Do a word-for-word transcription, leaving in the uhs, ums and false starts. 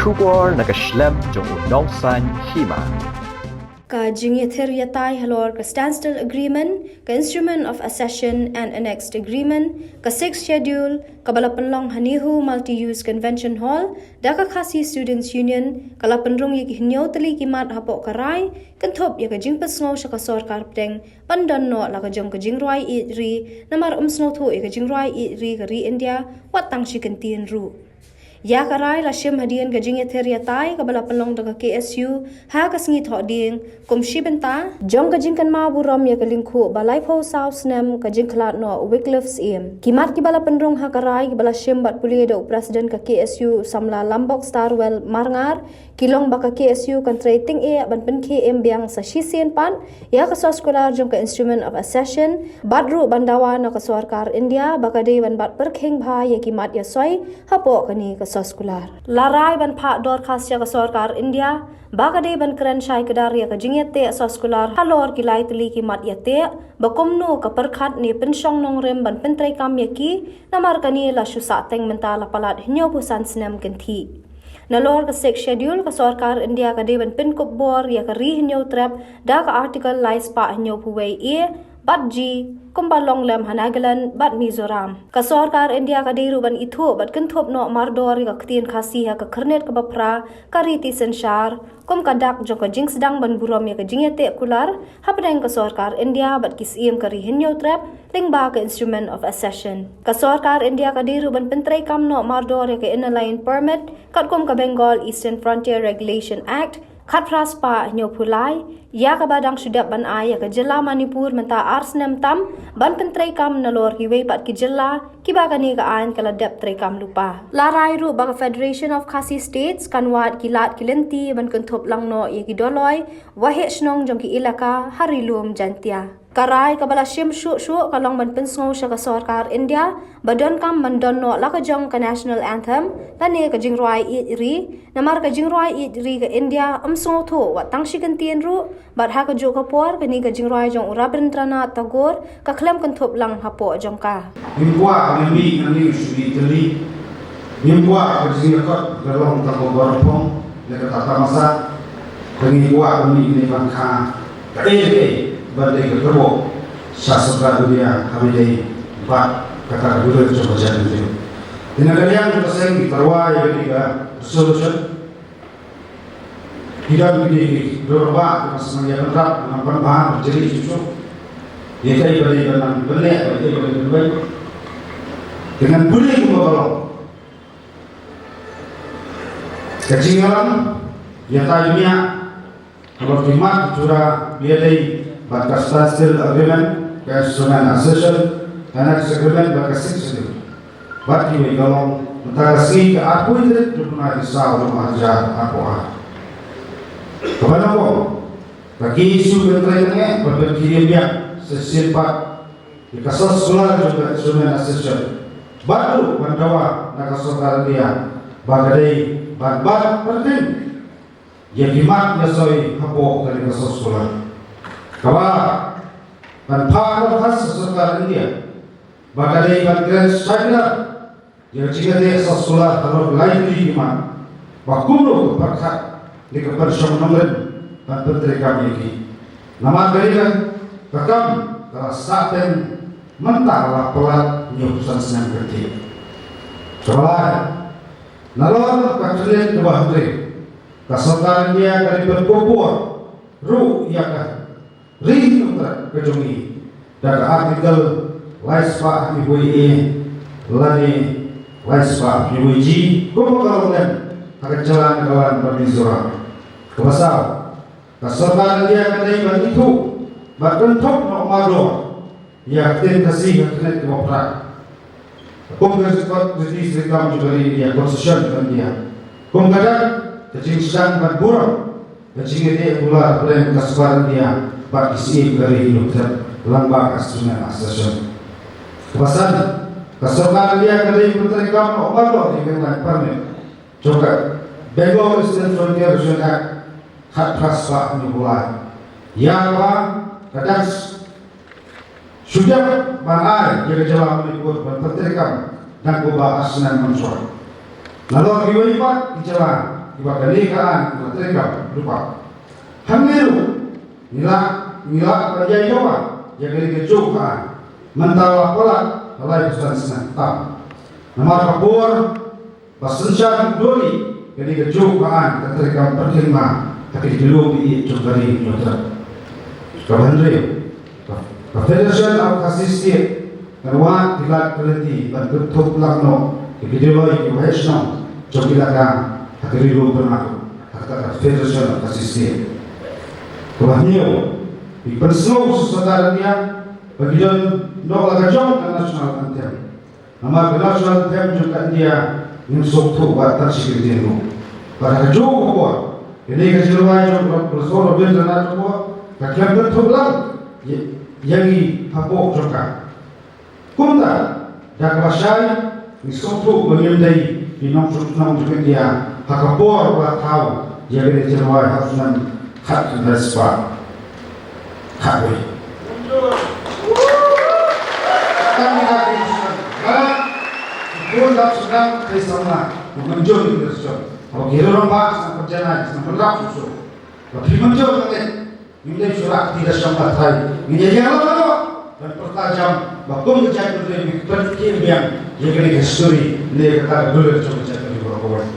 Khubor na ka shlem jong u nongsan hima. Ka jingïathir ïatai halor ka Standstill Agreement, ka Instrument of Accession and Annexed Agreement, ka Sixth Schedule, kaba la pynlong ha NEHU Multi-Use Convention Hall da ka Khasi Students Union, ka la pynrung ïa ki hynñiew tylli ki mat hapoh ka rai, kynthup ïa ka jingpynsngew sha ka sorkar pdeng ban don noh la ka jong ka jingrwai ïeid ri, namar ym sngewthuh ïa ka jingrwai ïeid ri ka ri India wat tang shi kyntien ruh. Ïa ka rai la shim hadien ka jingïathir ïatai kaba la pynlong da ka K S U ha ka sngi Thohdieng, kum shi bynta jong ka jingkynmaw burom ïa ka lyngkhuh ba laiphew saw snem ka jingkhlad noh u Wycliffe Syiem. Ki mat kiba la pynrung ha ka rai, kiba la shim bad pule da u President ka K S U, u samla Lambok Starwell Marngar, ki long ba ka K S U kan trei tyngeh ban pynkhie im biang sa shisien pat ïa ka soskular jong ka Instrument of Accession, bad ruh ban dawa na ka sorkar India ba ka dei ban bat pyrkhing bha ïa ki mat ïasoi hapoh kane ka soskular. La rai ban phah dorkhas ïa ka sorkar India ba ka dei ban kren shai kdar ïa ka jingïateh soskular halor ki lai tylli ki mat ïateh, ba kumno ka pyrkhat ne pynshong nongrim ban pyntreikam ïa ki, namar kane la shu sahteng mynta la palat hynñiewphew san snem kynthih. Nalor ka Sixth Schedule, ka sorkar India ka dei ban pynkup bor ïa ka ri Hynñiewtrep da ka Article lai spah hynñiewphew wei A bad G, kumba long lem ha Nagaland bad Mizoram. Ka sorkar India ka dei ruh ban ithuh bad kynthup noh mardor ïa ka ktien Khasi ha ka khyrnit kaba phra ka riti synshar, kum ka dak jong ka jingsdang ban burom ïa ka jingïateh kular hapdeng ka sorkar India bad ki syiem ka ri Hynñiewtrep lyngba ka Instrument of Accession. Ka sorkar India ka dei ruh ban pyntreikam noh mardor ïa ka Inner Line Permit katkum ka Bengal Eastern Frontier Regulation Act khatphra spah hynñiewphew lai, ïa kaba dang shu dep ban ai ïa ka jylla Manipur mynta ar snem tam ban pyntreikam nalor kiwei pat ki jylla kiba kane ka aiñ ka la dep treikam lypa. La rai ruh ba ka Federation of Khasi States kan wad ki lad ki lynti ban kynthup lang noh ïa ki dolloi waheh shnong jong ki elaka ha Ri Lum Jaintia. Ka rai kaba la shim shuh shuh ka long ban pynsngew sha ka sorkar India ba donkam ban don noh la ka jong ka National Anthem lane ka jingrwai ïeid ri, namar ka jingrwai ïeid ri ka India ym sngewthuh wat tang shi kyntien ruh, bad ha kajuh ka por kane ka jingrwai jong u Rabindranath Tagore ka khlem kynthup lang hapoh jong ka. Ngim kwah ban mih nangne shuh ïa ka ri. Ngim kwah ka jingïakot ka long tang ka bor phong ne kata ka tamasa. Ka ngi kwah ban mih ne ban kha kaei kaei ban dei ka kyrwoh sha sorkar India ha ba ïadei bad kata ka bynta jong ka jaitbynriew. Te na ka liang ka seng ngi tyrwa ïa kane ka resolution. Ki don kine ki dorbar kiba sngewbha ban rap, ban pynbha, ban jali shuh shuh. Ïa kaei ba dei ban nang pynleh, ïa kaei ba dei ban wei. Te ngan pule kumba ka long. Ka jingïalam ïatai bniah halor ki mat ki jura ba ïadei bad ka Standstill Agreement, ka Instrument Accession, Annex Agreement bad ka Sixth Schedule. Bad kiwei ka long mynta ka sngi ka arphew tarik jong u bnai saw jong u arhajar arphew ar. Kaba nyngkong, ka K S U kan trei tyngeh ban pynkhie im biang sa shisien pat ïa ka soskular jong ka Instrument Accession. Bad ruh ban dawa na ka sorkar India ba ka dei ban bat pyrthei ïa ki mat ïasoi hapoh kane ka soskular. Kaba kan phah dorkhas sha sorkar India ba ka dei ban kren shai kdar ïa ka jingïateh soskular halor lai tylli ki mat, ba kumno ka pyrkhat ne ka pynshong nongrim ban pyntreikam ïa ki. Namar kane ka kam ka la sahteng mynta la palat hynñiewphew san snem kynthih. Kaba lai, nalor ka khyrnit kaba hynriew, ka sorkar India ka dei ban pynkup bor ruh ïa ka ri Hynñiewtrep ka jong ngi da ka Article lai spah hynñiewphew A lane lai spah hynñiewphew G, kumba ka long lem ha ka jylla Nagaland bad Mizoram. Kaba saw, ka sorkar India ka dei ban ithuh bad kynthup noh mardor ïa ka ktien Khasi ha ka khyrnit kaba phra. Kum ka record, treaties, treikam jong ka ri India, constitution ka India. Kum ka dak, ka jingsdang bad burom ka jingïadei kular hapdeng ka sorkar India bad ki syiem ka ri Hynñiewtrep lyngba ka Instrument Accession. Kaba san, ka sorkar India ka dei ban pyntreikam noh mardor ïa ka Inner Line Permit jong ka Bengal Eastern Frontier Region Act khatphra spah hynñiewphew lai. Ïa kaba ka dang shu dep ban ai ïa ka jylla Manipur ban pyntreikam dang kumba ar snem mynshuwa. Nalor kiwei pat ki jylla Kiba kane ka aiñ ka la treikam lypa. Hangne ruh ngi la, ngi la ban ïai dawa ïa kane kajuh ka aiñ mynta la palat la laiphew san snem tam. Namar ka por ba synshar duri, kane kajuh ka aiñ ka treikam pyrthei ma ha ki jylliew ki ïeit jong ka ri jong ka. Kaba hynriew, ka Federation of Khasi State kan wad ki lad ki lynti ban kynthup lang noh ïa ki jylliew ki waheh shnong jong ki lad ka ha ka Ri Lum Prah ha kata ka Federation of Khasi State. Kaba hynñiew, ki pynsngew sha sorkar India ba ki don noh la ka jong ka national anthem. Namar ka national anthem jong ka India ngim sngewthuh wat tang shi kyntien ruh. Bad ha kajuh ka por kane ka jingrwai jong u Professor Rabindranath Tagore ka khlem kynthup lang ïa, ïa ngi hapoh jong ka. Kumta da kaba shai ngi sngewthuh ba ngim dei ki nongshong shnong jong ka India ha ka por ba thaw ïa kane ka jingrwai ha u snem khatkhyndai spah khatwei. Tang ïa ka ki shnong ba ki khun dap sdang ki samla, ba mynjur ïa ki shnong. Haba ki rangbah sdang pynjanai, sdang pynrap shuh shuh. Ba phi mynjur ka leit, ngim dei shu rah kti da shnong da trai. Ngin ïa ïeng lang lang ban pyrta jam ba kum ka jaitbynriew ngi pynkhih biang ïa kane ka history ne kata ka dulir jong ka jaitbynriew baroh kawei.